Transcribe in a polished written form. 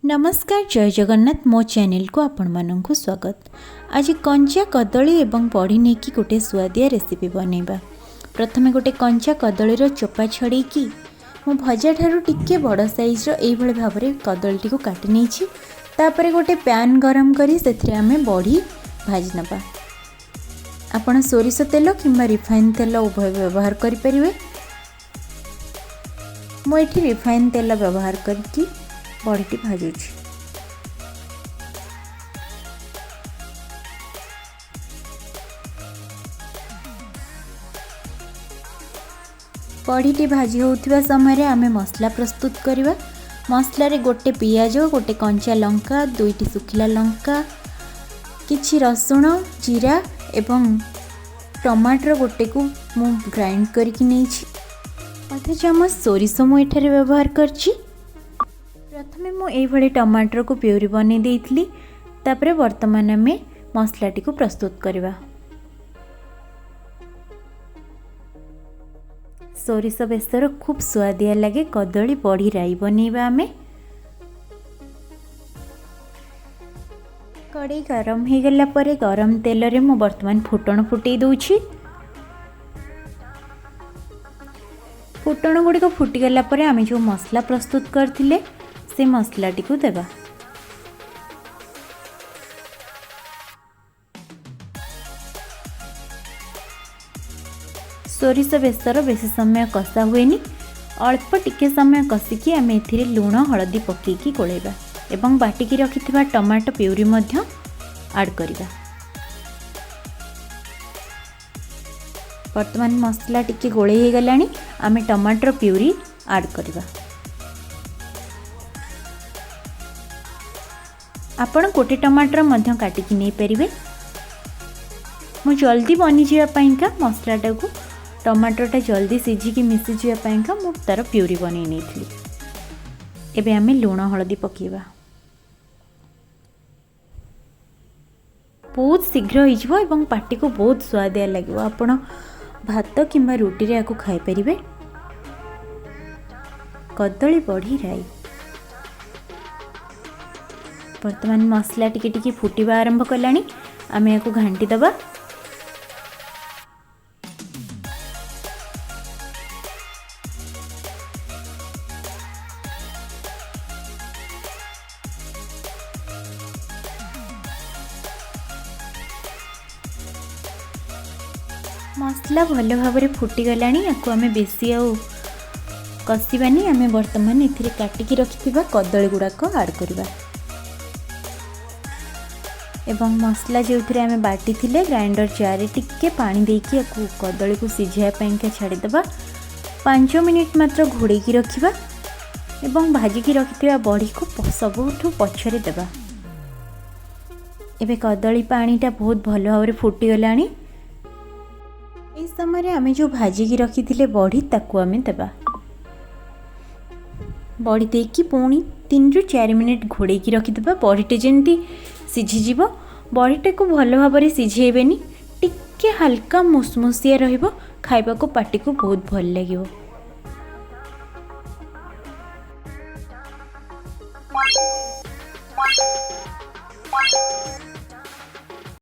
ନମସ୍କାର, ଜୟ ଜଗନ୍ନାଥ। ମୋ ଚ୍ୟାନେଲକୁ ଆପଣମାନଙ୍କୁ ସ୍ୱାଗତ। ଆଜି କଞ୍ଚା କଦଳୀ ଏବଂ ବଢ଼ି ନେଇକି ଗୋଟେ ସୁଆଦିଆ ରେସିପି ବନେଇବା। ପ୍ରଥମେ ଗୋଟେ କଞ୍ଚା କଦଳୀର ଚୋପା ଛଡ଼େଇକି ମୁଁ ଭଜା ଠାରୁ ଟିକେ ବଡ଼ ସାଇଜ୍ର ଏଇଭଳି ଭାବରେ କଦଳୀଟିକୁ କାଟି ନେଇଛି। ତାପରେ ଗୋଟେ ପ୍ୟାନ୍ ଗରମ କରି ସେଥିରେ ଆମେ ବଢ଼ି ଭାଜି ନେବା। ଆପଣ ସୋରିଷ ତେଲ କିମ୍ବା ରିଫାଇନ୍ ତେଲ ଉଭୟ ବ୍ୟବହାର କରିପାରିବେ। ମୁଁ ଏଠି ରିଫାଇନ୍ ତେଲ ବ୍ୟବହାର କରିକି ବଢ଼ିଟି ଭାଜୁଛି। ବଢ଼ିଟି ଭାଜି ହେଉଥିବା ସମୟରେ ଆମେ ମସଲା ପ୍ରସ୍ତୁତ କରିବା। ମସଲାରେ ଗୋଟେ ପିଆଜ, ଗୋଟେ କଞ୍ଚା ଲଙ୍କା, ଦୁଇଟି ଶୁଖିଲା ଲଙ୍କା, କିଛି ରସୁଣ, ଜିରା ଏବଂ ଟମାଟର ଗୋଟେକୁ ମୁଁ ଗ୍ରାଇଣ୍ଡ କରିକି ନେଇଛି। ଅଧ ଚାମଚ ସୋରିଷ ମୁଁ ଏଠାରେ ବ୍ୟବହାର କରିଛି। ପ୍ରଥମେ ମୁଁ ଏଇଭଳି ଟମାଟରକୁ ପ୍ୟୁରି ବନେଇ ଦେଇଥିଲି। ତାପରେ ବର୍ତ୍ତମାନ ଆମେ ମସଲାଟିକୁ ପ୍ରସ୍ତୁତ କରିବା। ସୋରିଷ ବେସର ଖୁବ୍ ସୁଆଦିଆ ଲାଗେ। କଦଳୀ ବଢ଼ି ରାଇ ବନେଇବା ଆମେ। କଡ଼େଇ ଗରମ ହେଇଗଲା ପରେ ଗରମ ତେଲରେ ମୁଁ ବର୍ତ୍ତମାନ ଫୁଟଣ ଫୁଟେଇ ଦେଉଛି। ଫୁଟଣ ଗୁଡ଼ିକ ଫୁଟିଗଲା ପରେ ଆମେ ଯେଉଁ ମସଲା ପ୍ରସ୍ତୁତ କରିଥିଲେ ସେ ମସଲାଟିକୁ ଦେବା। ସୋରିଷ ବେସର ବେଶୀ ସମୟ କଷା ହୁଏନି। ଅଳ୍ପ ଟିକେ ସମୟ କଷିକି ଆମେ ଏଥିରେ ଲୁଣ, ହଳଦୀ ପକାଇକି ଗୋଳେଇବା ଏବଂ ବାଟିକି ରଖିଥିବା ଟମାଟୋ ପ୍ୟୁରି ମଧ୍ୟ ଆଡ଼୍ କରିବା। ବର୍ତ୍ତମାନ ମସଲା ଟିକେ ଗୋଳେଇ ହେଇଗଲାଣି। ଆମେ ଟମାଟୋ ପ୍ୟୁରି ଆଡ଼୍ କରିବା। ଆପଣ ଗୋଟେ ଟମାଟର ମଧ୍ୟ କାଟିକି ନେଇପାରିବେ। ମୁଁ ଜଲ୍ଦି ବନିଯିବା ପାଇଁକା ମସଲାଟାକୁ, ଟମାଟରଟା ଜଲ୍ଦି ସିଝିକି ମିଶିଯିବା ପାଇଁକା ମୁଁ ତା'ର ପ୍ୟୁରି ବନେଇ ନେଇଥିଲି। ଏବେ ଆମେ ଲୁଣ, ହଳଦୀ ପକାଇବା। ବହୁତ ଶୀଘ୍ର ହେଇଯିବ ଏବଂ ପାଟିକୁ ବହୁତ ସୁଆଦିଆ ଲାଗିବ। ଆପଣ ଭାତ କିମ୍ବା ରୁଟିରେ ୟାକୁ ଖାଇପାରିବେ। କଦଳୀ ବଢ଼ି ରାଇ। ବର୍ତ୍ତମାନ ମସଲା ଟିକେ ଟିକେ ଫୁଟିବା ଆରମ୍ଭ କଲାଣି। ଆମେ ୟାକୁ ଘାଣ୍ଟି ଦେବା। ମସଲା ଭଲ ଭାବରେ ଫୁଟିଗଲାଣି। ୟାକୁ ଆମେ ବେଶୀ ଆଉ କଷିବାନି। ଆମେ ବର୍ତ୍ତମାନ ଏଥିରେ କାଟିକି ରଖିଥିବା କଦଳୀ ଗୁଡ଼ାକ ଆଡ଼୍ କରିବା ଏବଂ ମସଲା ଯେଉଁଥିରେ ଆମେ ବାଟିଥିଲେ ଗ୍ରାଇଣ୍ଡର ଜାର୍ରେ ଟିକେ ପାଣି ଦେଇକି ୟାକୁ କଦଳୀକୁ ସିଝାଇବା ପାଇଁକା ଛାଡ଼ିଦେବା। 5 ମିନିଟ୍ ମାତ୍ର ଘୋଡ଼େଇକି ରଖିବା ଏବଂ ଭାଜିକି ରଖିଥିବା ବଢ଼ିକୁ ସବୁଠୁ ପଛରେ ଦେବା। ଏବେ କଦଳୀ ପାଣିଟା ବହୁତ ଭଲ ଭାବରେ ଫୁଟିଗଲାଣି। ଏହି ସମୟରେ ଆମେ ଯେଉଁ ଭାଜିକି ରଖିଥିଲେ ବଢ଼ି, ତାକୁ ଆମେ ଦେବା। ବଢ଼ି ଦେଇକି ପୁଣି 3ରୁ 4 ମିନିଟ୍ ଘୋଡ଼େଇକି ରଖିଦେବା। ବଢ଼ିଟେ ଯେମିତି ସିଝିଯିବ। ବଢ଼ିଟାକୁ ଭଲ ଭାବରେ ସିଝେଇବେନି, ଟିକେ ହାଲକା ମୁସମୁସିଆ ରହିବ, ଖାଇବାକୁ ପାଟିକୁ ବହୁତ ଭଲ ଲାଗିବ।